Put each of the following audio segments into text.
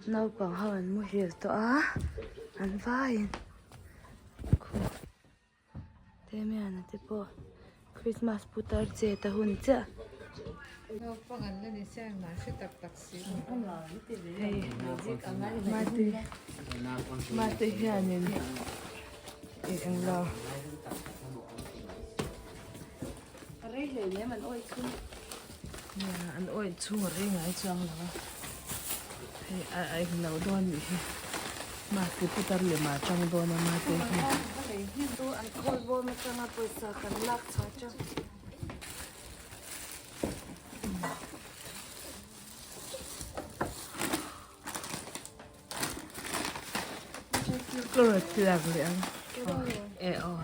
Naupang ho an muhil tawh a an vaiin khuh Damian-a te pawh Christmas putar chet a hun chiah. Hei mate mate hianin ih englo nia an awih chhung a rei ngai chuang lo a hei a englo dawn nih hi mate putar lem ah a tang dawn a mate hian. Ka rawn lak leh ang e aw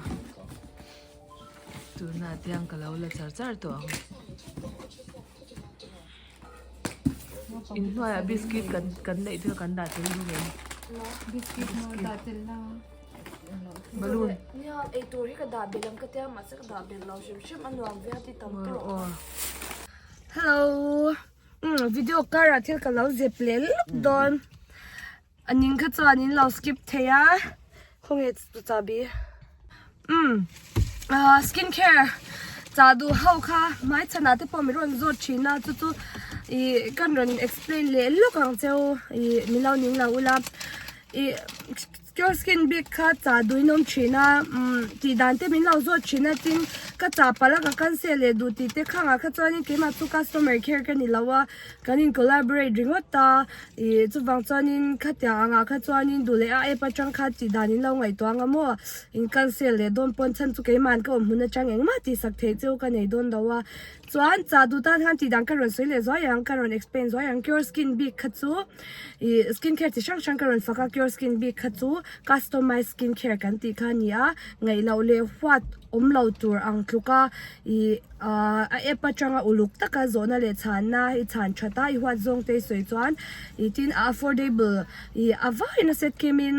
tunah tiang ka lo la char char tawh ang inhnuaiah biscuit kan kan neih te kha kan dah tel duh em biscuit dah tel na balloon nia eitur hi ka dah belh ang ka tia mahse ka dah belh lo hrim hrim a nuam ve a ti tam tawh Hello umm video kar ah thil ka lo zep leh lawk dawn a ning kha chuan in lo skip thei a khawnge chu chahbi umm ah skin care chah duh ho kha hmai chhan ah te pawh min rawn zawt thin a chu chu ih kan rawn explain leh lawk ang cheu ih min lo ning lo ula ih. Pure skin bik kha chah duhin awm thin a umm tih dan te min lo zawt thin a tin ka chah palh a ka cancel leh duh tih te khang ah kha chuanin keimah chu customer care ka ni lo a kan in collaborate ringawt a ih chuvang chuanin khatiang ang ah kha chuanin duh leh a app atang kha tih dan in lo ngaihtuah ang a maw in cancel leh dawn pawn chhan chu keimah ka awm hmun atang engmah tih sak theih cheu ka nei dawn lo a chuan chah duh tan khan tih dan ka rawn sawi leh zuai ang ka rawn explain zuai ang cure skin bik kha chu. Ih skin care chi hrang hrang ka rawn fak a cure skin bik kha chu customize skin care kan tih kha a ni a ngaih loh leh huat awm lo tur ang tluk a ih ahh a app atanga uluk taka zawhna leh chhanna i chhan that a i huat zawng te i sawi chuan ih tin a affordable ih a vaiin a set kim in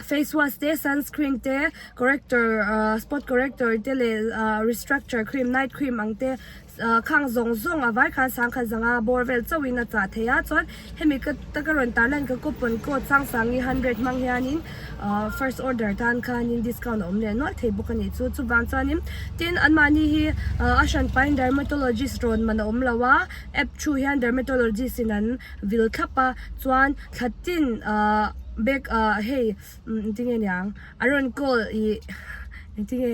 face wash te sunscreen te corrector ahh spot corrector te leh ahh restructure cream night cream ang te. Khang zawng zawng a vai khan sangkhat zanga bawr vel chauhin a chah thei a, chuan hemi ka taka rawn tarlan ka coupon code Sangsangi 100 hmang hianin first order tan khanin discount a awm leh nual thei bawk a nih chu. Chuvang chuanin tin anmahni hi a hranpain dermatologist rawn man a awm lo a, app thu hian dermatologist in an vil thlap a, chuan thla tin bag hei engtinge niang an rawn call ih engtinge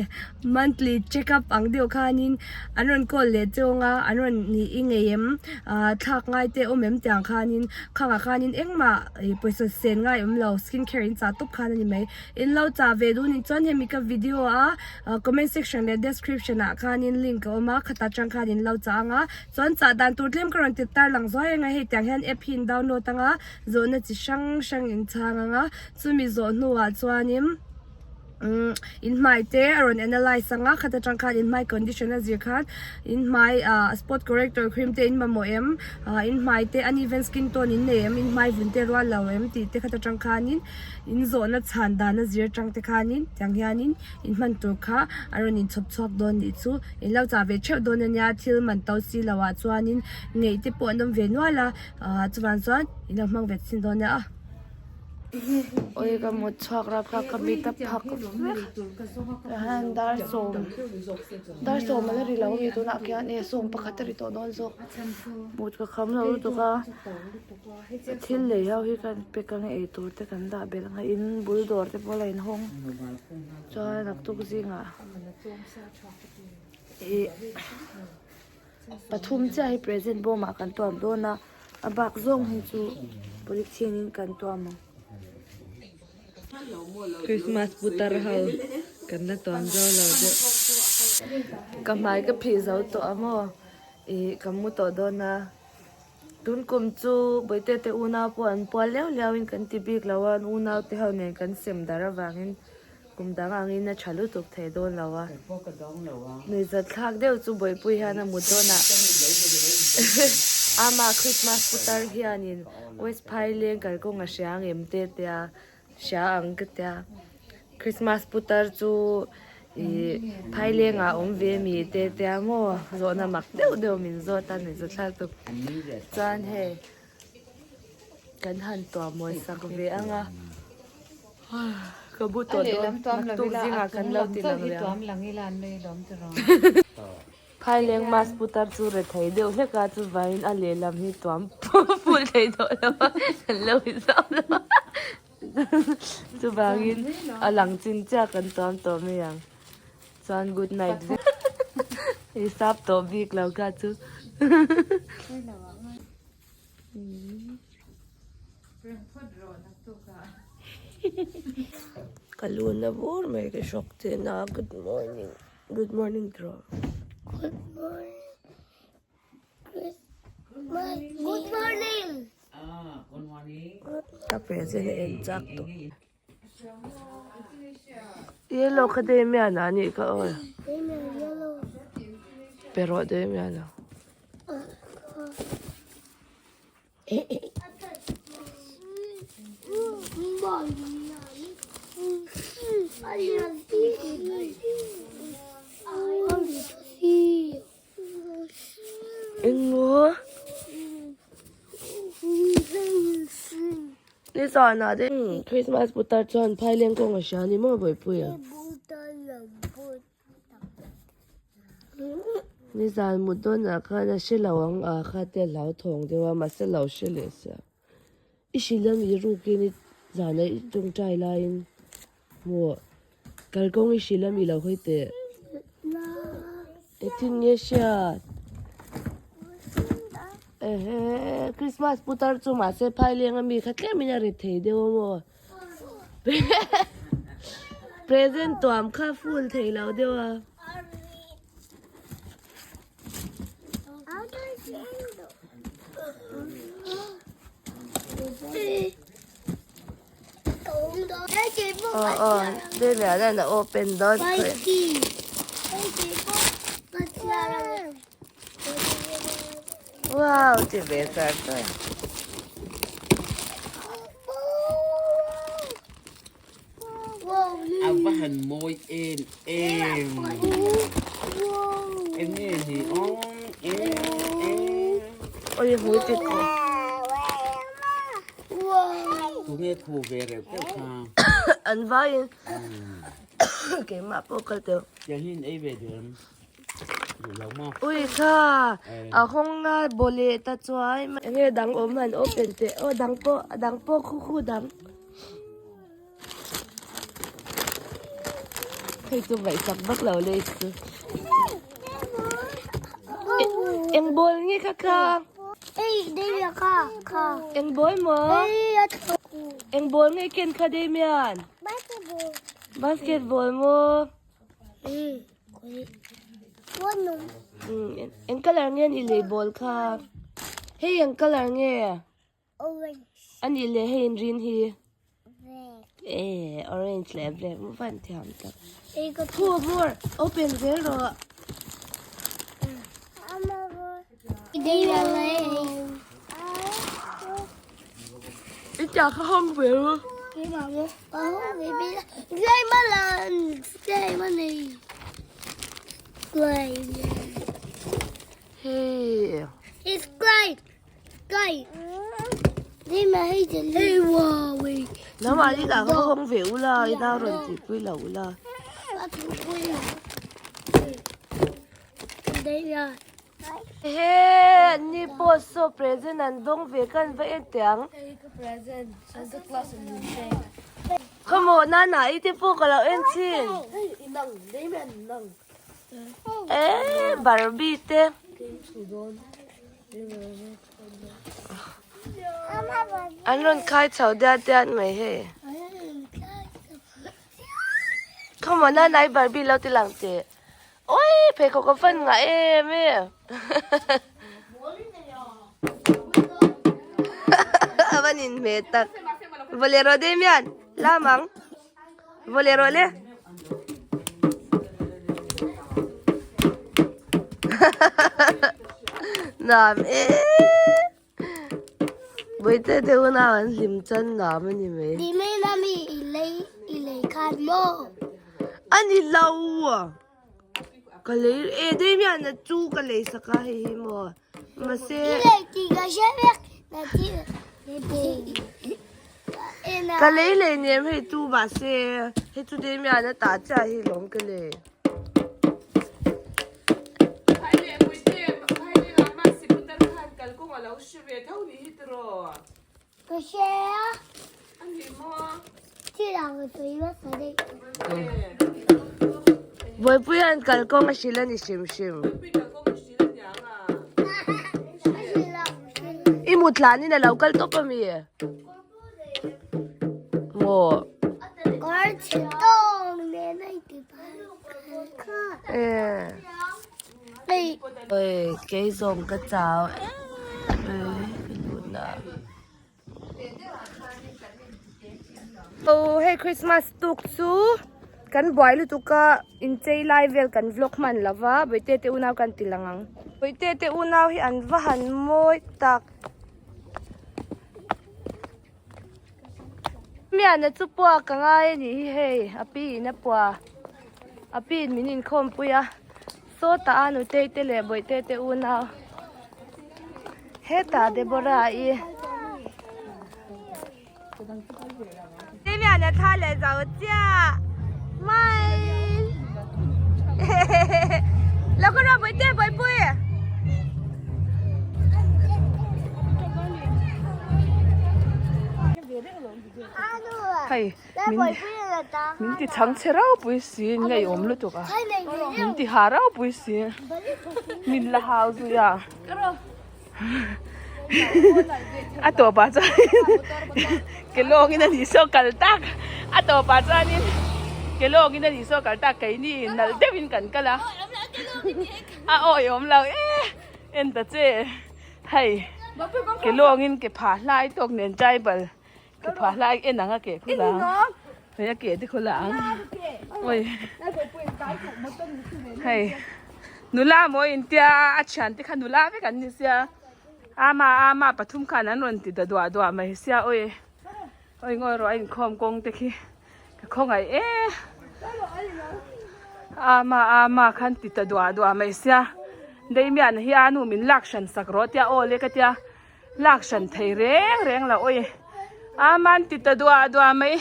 monthly check up ang deuh khanin an rawn call leh chawng a an rawn nih i ngei em ah thlak ngai te awm em tiang khanin khangah khanin engmah ih pawisa sen ngai awm lo skin care in chah tawp khan a ni mai in lo chah ve duh nih chuan hemi ka video a comment section leh description ah khanin link a awm a khatah atang khan in lo chah ang a chuan chah dan tur tlem ka rawn ti tar lang zuai ang a hei tiang hian app hi in download ang a zawhna chi hrang hrang in chhang ang a. Chumi zawh hnuah chuanin umm in hmai te a rawn analyse ang a khat atang khan in hmai condition a zir khan in hmai ah spot corrector cream te in mamawh em ah in hmai te uneven skin tone in nei em in hmai vun te rual lo em tih te khat atang khanin in zawhna chhan dan a zir atang te khanin tiang hianin in hman tur kha a rawn inchhawp chhuak dawn nih chu in lo chah ve theuh dawn ania thil man to si loh ah chuanin ngeih te pawh an awm ve nual a ah chuvang chuan in lo hmang ve chhin dawn nia. Oi ka mut chhuak rap kha ka mit a phak vek han dar sawm dar sawm ala ri lo ami tunah khian e sawm pakhat a ri tawh dawn zawk mut ka kham lo lutuk a thil lei ho hi kan pack ang a eitur te kan dah belh ang a in bul dawr te pawh a la inhawng chuan naktuk zingah ih pathum chiah hi present bawm ah kan tuam dawn a. A bak zawng hi chu polythene in kan tuam ang. Christmas putar ho kan la tuam zo lo deuh. Ka hmai ka phih zo tawh a maw ih ka mu tawh dawn a. Tun kum chu Bawihte te unau pawh an pual liau liau in kan ti bik lo a, an unau te ho nen kan sem dar avangin Kum dang angin a tha lutuk thei dawn lo a. Nuihzat thlak deuh chu Bawihpui hian a mut dawn a. Ama Christmas putar hianin West Phaileng kalkawng a hria ang em te tia hria ang ka tia. Christmas putar chu ih Phailengah awm ve mi te tia maw zawhna mak deuh deuh min zawt a nuihzat thlak tuk. Chuan hei. Kan han tuah mawi sak ve ang a. Ka bu tawh dawn naktuk zingah kan lo ti lang leh ang. Phaileng mass putar chu re thei deuh hlek a chuvangin a lehlam hi tuam pul thei tawh lo a kan lo inzam lo a chuvangin a lang chin chiah kan tuam tawh mai ang chuan good night vek i sap tawh bik lo kha chu. Ka lu na bur mai ka hrawk che na good morning good morning tiraw good morning good morning ka present en chak tawh yellow kha damian a nih kha aw pe rawh damian a. Engmaw ni zan ah te Christmas putar chuan phaileng kawng a hria a ni maw Bawihpuia. Nizan mut dawnah khan a hre lo ang a kha te a hlauthawng deuh a mahse lo hre leh sia i hrilh a mi rukin i zana i tawngtai laiin maw kalkawng i hrilh a mi lo hawi teh engtin nge hriat ehe Christmas putar chu mahse phaileng a mi kha tlemin a ri thei deuh a maw. Present tuam kha full thei lo deuh a. Aw aw baby ah hian a open dawn Wow ti ve char char. A va han mawi em em. Eng nge ni awm em em. Oi hmui ti ko. Tu nge khu ve reuh deuh kha. An vaiin keimah pawh kal teuh. Tiang hi in ei ve duh em? Ui kha a hawng a baw leh ta chuai mai enge dang awm han open teh aw dang pawh a dang pawh khu khu dang hei chu ngaihsak vak lo le chu eng bawl nge kha kha eng bawl maw eng bawl nge ken kha Damian basketball maw. Eng colour nge ni lei ball kha hei eng colour nge a nih leh hei in rin hi eh orange leh black maw van thiam tak thu bur open zel rawh. I chak a hawng ve u. Hei. Nangmah hi dah kha hawng ve u la, i nau rawn tihpui lo u la. Ehe ni pawh saw present an dawng ve khan va en teh ang. Khawmawh nana i te pawh ka lo en thin. Eh Barbie te. An rawn khai chho diat diat mai hei. Khawmawh nana i Barbie lo ti lang teh. Oi pheikhawk a fan ngah em e a van inhmeh tak vaw leh rawh Damian lam ang vaw leh rawh le nuam e Bawihte te unau an hlim chan nuam a ni mai. A ni lo ka lei e Damian a chu ka lei sak a hei hi maw mahse. Ka lei lei nem hei tu mahse hei chu Damian a tah chiah hi lawm ka lei. Ka hre a. Thil ang ka sawi hmasa daih. Vawipuia'n kalkawng a hrilh a ni hrim hrim. I mut hlanin a lo kal tawp a mi? Maw? Kawr chhe tawng nen a inti phal kha. Oi, kei zawng ka chau em em ka lut na. Oh, hei Christmas tuk chu kan buai lutuk a inchei lai vel kan vlog hman lo va Bawihte te unau kan ti lang ang. Bawihte te unau hi an va han mawi tak. Miana chu pua ka ngai a nih hi hei a pi in a pua a pi in min inkhawm pui a sawtah a nutei te leh bawihte te unau hetah Deborah i Miana thla leh zo chiah mai lo ka rawh bawihte bawihpui. Hei min min ti chhang chhe ropui si ngeiawm lutuk a min ti ha ropui si min la hau zui a a tawpah chuan ke lawngin a nih saw kal tak a tawpah chuanin ke lawngin a nih saw kal tak keini nalh deuhin kan kal a a awihawm lo e en ta che. Hei ke lawngin ke phah hlai tawk nen tribal ke phah hlai en ang a ke khul ang hei a ke te khul ang oi hei nula maw in tia a thian te kha nula vek an ni sia ama ama pathum khan an rawn ti ta duah duah mai sia oi oi ngawi rawh a inkhawm kawng te khi ka khawngaih e ama ama khan ti ta duah duah mai sia Damian hi a nu min lak hran sak rawh tia aw le ka tia lak hran thei reng reng lo awi ama an ti ta duah duah mai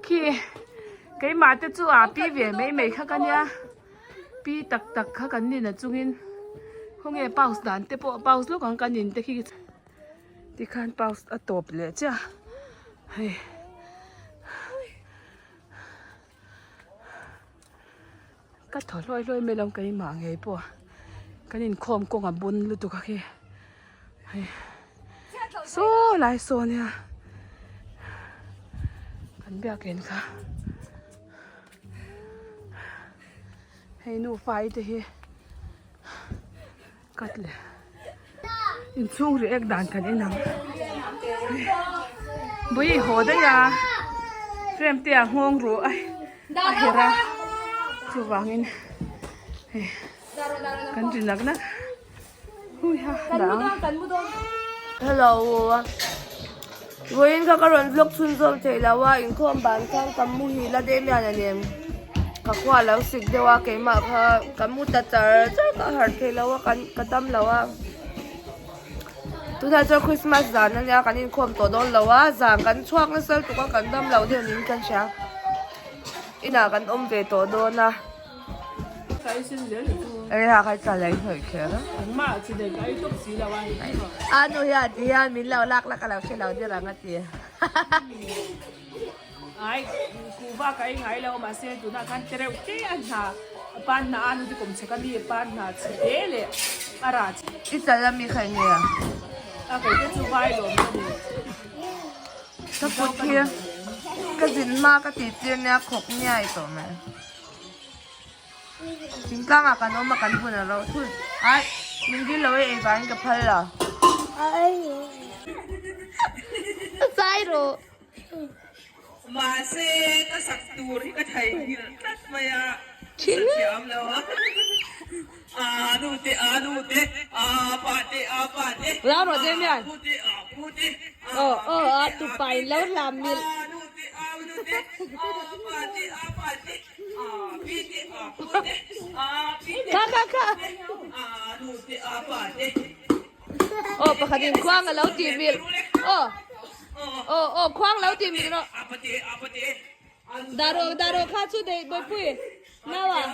khi keimah te chu a pi ve mai mai kha ka nia pi tak tak kha kan ni na chungin khawnge pause dan te pawh pause lawk ang kan in te khi tikhan pause a tawp leh chiah hei. Ka thaw hluai hluai mai lo keimah ngei pawh kan inkhawm kawng a bun lutuk a khi hei saw lai saw nia kan biakin kha hei nufa te hi Cut le. Inchhung react dan kan en ang. Bui i haw daih a. Frame te a nghawng ruh a a herh a. Chuvangin hei kan ri nak nak. Hui ha dang. Hello. Vawiin kha ka rawn vlog chhunzawm theih lo a, inkhawm ban khan ka muhil a Damian a nen ka khua a lo sik deuh a, keimah kha ka mu ta char char ka harh theih lo a, ka dam lo a. Tunah chuan Christmas zan a nia kan inkhawm tawh dawn lo a, zan kan chhuak nasa lutuk a kan dam lo deuh niin ka hria. Inah kan awm ve tawh dawn a. Ei ha khai tla lei hnawih kher a nu hian ti hian min lo lak la ka lo hre lo der ang a ti ai kuhva ka ei ngai lo mahse tunah khan te reuh te a hna pan hna a nu te kum chhek a mi pan hna chhe te leh a rah i chal a mi kha enge a a kei te chu vai lawm ka ni ka kut hi ka zin hma ka tih tir nia khawp ngiai tawh mai. Thingtlang ah kan awm a kan hun a ro thul ai min dil lo e ei vangin ka phal lo. Sai rawh. Mahse ka sak tur hi ka theihnghilh tlat mai a, ka thiam lo a. A nu te a nu te a pa te a pa te a pu te a pu te a pi te a pi te a nu te a nu te a pa te a pa te a pi te a pu te a pi te a nu te a pa te. Aw pakhat in khuang a lo tih vil aw. Aw aw khuang lo ti mit rawh. Daro daro kha chu dei bawipui nau ah.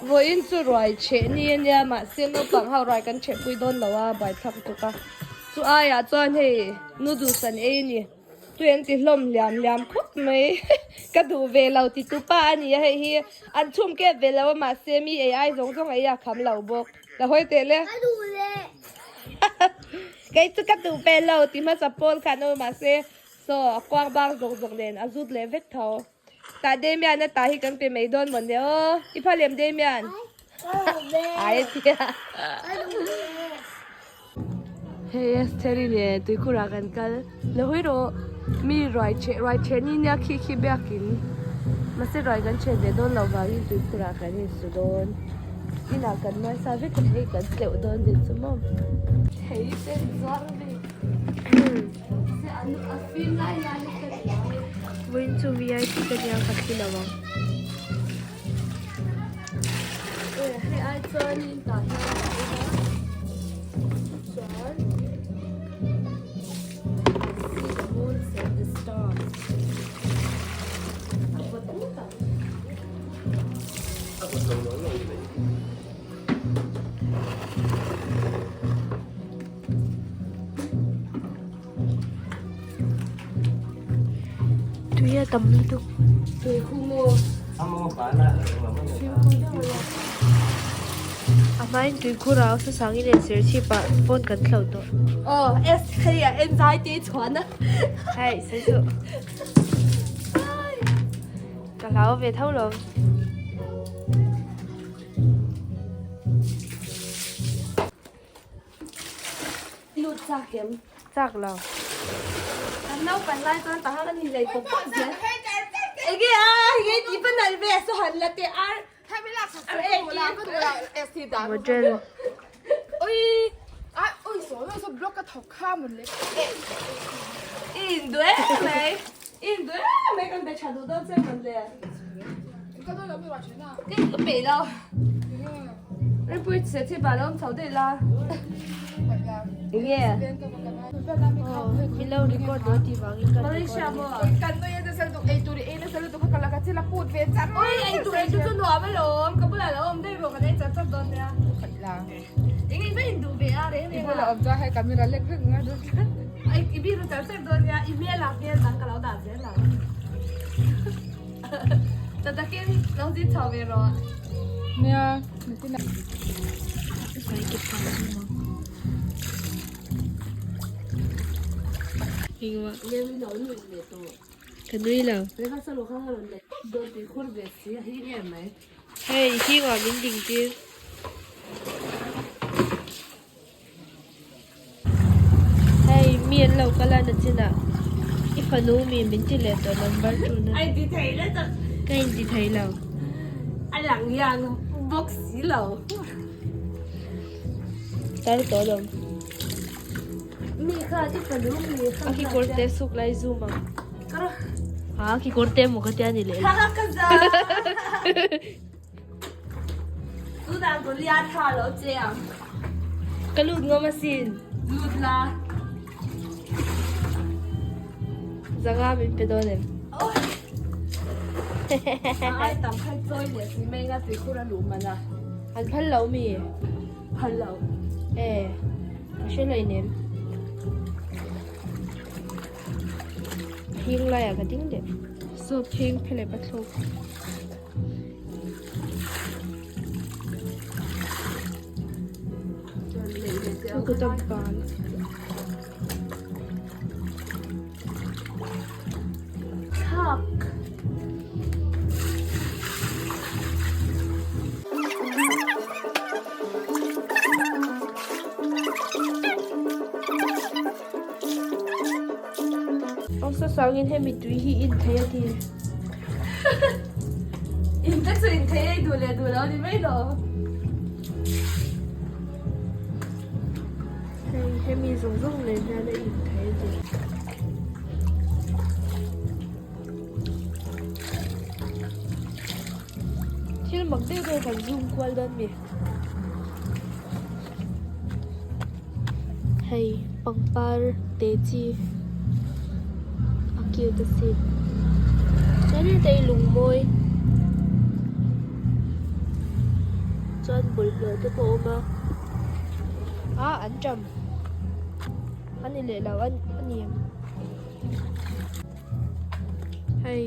Vawiin chu ruai cheh ni a nia mahse naupang ho ruai kan cheh pui dawn lo a buaithlak tuk a chu aiah chuan hei noodles an ei a ni tui an ti hlawm hliam hliam khawp mai ka duh ve lo ti tu pa a ni a hei hi an chhum kep ve lo a mahse mi ei ai zawng zawng ei a kham lo bawk la hawi teh le. Kei chu ka duh ve lo ti hmasa pawl khan aw mahse saw a kuang bang zawk zawk nen a zut leh vek tho. Tah Damian a tah hi kan pe mai dawn maw ne aw i phal em Damian? Ai a tia. Hei Estheri leh tuikhurah kan kal la hawi rawh mi ruai cheh ruai cheh ni nia khi khi biakin mahse ruai kan cheh ve dawn loh vangin tuikhurah kan insu dawn. Inah kan nuaisa vek a hei kan tleuh dawn deuh chu maw. Thei te zuar ve se an a fim lai lai hi ka ti ang. Vawiin chu VIP ka nia ka thi lo ang. E hei ai chuanin tah hian a awm a chuan see the moons and the stars a vawt ngawt ang. Tui a tam lutuk. Tui khu maw? A hmain tui khur a awsa sangin leh serchhip ah phone kan thlauh tawh. Aw, S hei a en zai te chhuan a. Hei, sawi suh. Ka hlau ve tho lo. Lut chak em? Chak lo. Kan naupan lai chuan tahan an inlei pawp pawp zel. Enge a, enge tih pa nalh ve a saw han la teh ar. Model. I in duh em mai. I in duh em mai kan be tha duh dawn che mawn le. Ka peih lo. Rinpui che chi bal a awm chho daih la. Enge? Min lo record dawn tih vangin ka record. Malaysia maw? Oi ei tur ei chu chu nuam alawm. Ka bulah lo awm daih rawh kan ei chat chat dawn nia. Enge i va induh ve a reng reng a. Ai i biru char char dawn nia i hmel ah hmel dang ka lo dah zel ang. Tha takin lo zin chho ve rawh. Ka nui lo. Hei hingah min ding tir. Hei mi an lo kal a na chinah i fanu mi min ti leh tawh number two na ka in ti thei lo. A lang hian bawk si lo. Tar tawh lo. Mi kha i fanu mi A kekawr te suk lai zoom ang. Ha kekawr te emaw ka tia ni leh. Ka za. Tunah Goliath tha lo che ang. Ka lut ngam asin. Lut la. Zanga min pe dawn em? Ai tam khai chawi leh si mai nga tuikhur a luh man a. An phal lo mi? Phal lo. E, ka hre lo inem. Hing laiah ka ding leh. Sawp hing phe leh pathlawk. Awsa sangin hemi tui hi in thei a ti. In te chu in thei ei duh leh duh lo ni mai lo. Hei hemi zawng zawng nen hian a in thei a ti. Thil mak deuh deuh kan zoom kual dawn mi. Hei pangpar te chi a cute asin. Chuan heta hi lung mawi chuan bawlhhlawh te pawh a awm a. Ah an ṭam a ni leh lo a ni em? Hei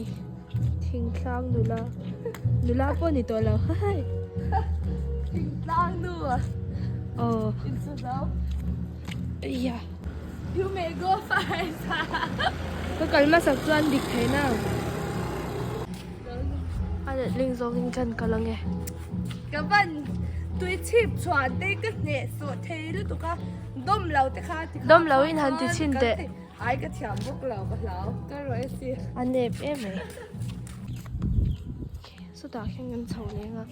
thingtlang nula nula pawh ni tawh lo hei thingtlang nu a aw inchhunau iya you may go first ka kal hmasak chuan dik thei na a letling zawngin khan kal ange ka van tui chhip chhuah te ka hneh sawh thei lutuk a dawm lo te kha tikhan dawm lo in han ti chhin teh. Ai ka thiam bawk lo ka hlau ka rawh e si. A nep em mai. Sawtah khian kan chho leng a.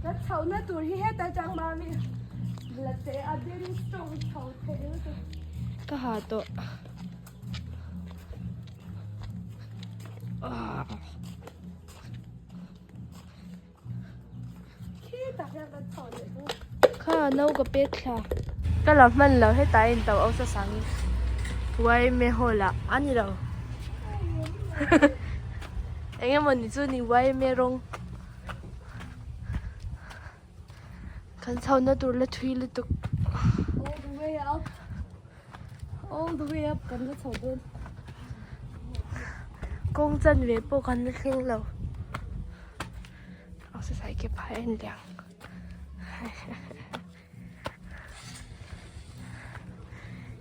Kan chho na tur hi heta tang mami la te a very strong chho thei lutuk. Ka ha tawh. Kha no ka pek thla. Ka la hman lo hetah a in to ausa sangin Yma hall ah a ni lo eng emaw ni chu ni Yma rawng kan chho na tur la thui lutuk. All the way up. All the way up kan la chho dawn. Kawng chan ve pawh kan la thleng lo. Exercise ke phah en liang.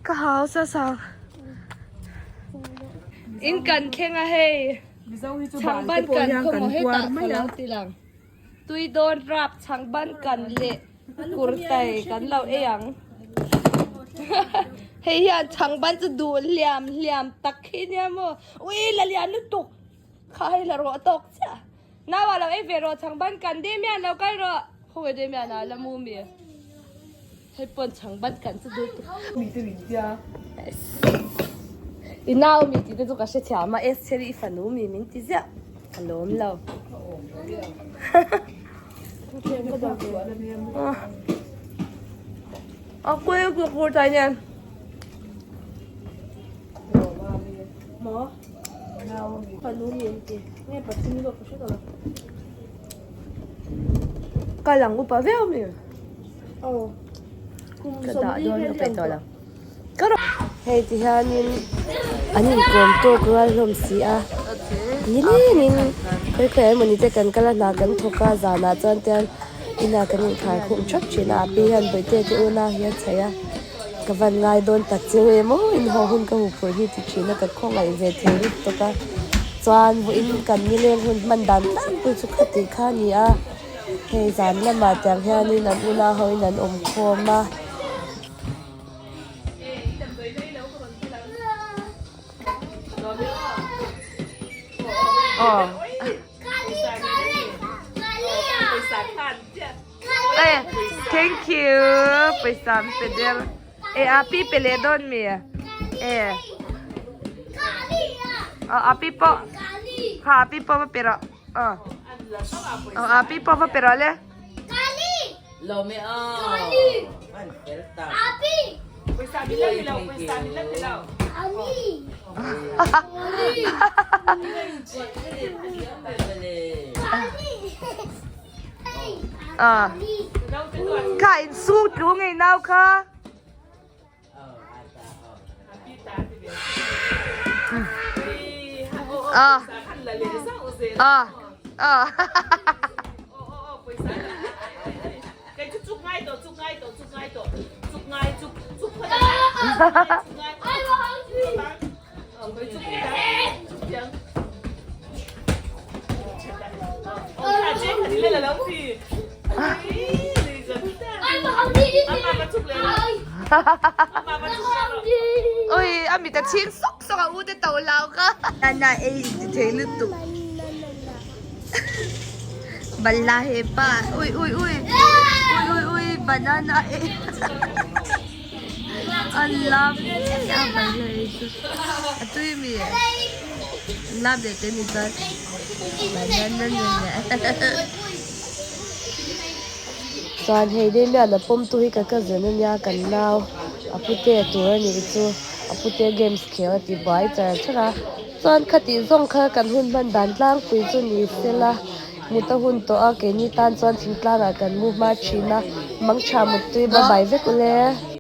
Ka hau sa sang. In kan thleng a hei. Chhang ban kan khawmaw hetah ka lo ti lang. Tui dawn rap chhang ban kan leh kurtai kan lo ei ang. Hei hian chhang ban chu duh hliam hliam tak khi nia maw. Ui la lian lutuk kha hei la rawh tawk chiah. Nau ah lo ei ve rawh chhang ban kan Damian lo kal rawh. Khawngaih Damian ah la mu mi. Hei pawn chhang ban kan chu duh tuk. Mi te min tia. I nau mi tih te chu ka hrethiam a Esther-i i fanu mi min ti ziah. Ka lawm lo. A kual kual kur tai nen. Maw? Fanu mi an ti. Nge pathum zawk ka hre tawh lo. Ka lang upa viau mi. Aw. Kum Ka dah 40 dawn vel ka peih ang tawh lo. tawh. Ka rawn Hei ti hianin an inkawm tawk rual hlawm si a. Nilengin khawi khawi emawni te kan kal a hna kan thawk a zanah chuan tian inah kan inkhar khum thap thin a a pi hian bawihte te una hi a chhaih a ka van ngai dawn tak chiu em aw inhaw hun ka huphurh hi ti thin a ka khawngaih ve thei lutuk a chuan vawiin kan nileng hun hman dan tlangpui chu khati kha a ni a hei zan lamah tiang hianin an una hoin an awm khawm a. Thank you pawisa an pe der e a pi pe leh dawn mi e a pi pawh kha a pi pawh va pe rawh a pi pawh va pe rawh le. Kha in su tlu ngei nau kha. Ah. Ah. Ah. Ui, a mit a chhing sawk sawk a u te to lau kha. Nana ei in ti thei lutuk. Balla he pa. Ui ui ui. Ui ui ui banana ei. An lam a balla ei chu. A tui mi. An lam leh te ni chuan. Banana nene. Chuan hei Damian a pawm tu hi ka cousin ania kan nau a pute tur a nih chu a pute games khel a ti buai char char a chuan khatih zawng kha kan hun hman dan tlangpui chu ni sela mut a hun tawh a keini tan chuan thingtlangah kan mu hma thin a mangtha muttui bye bye vek ule.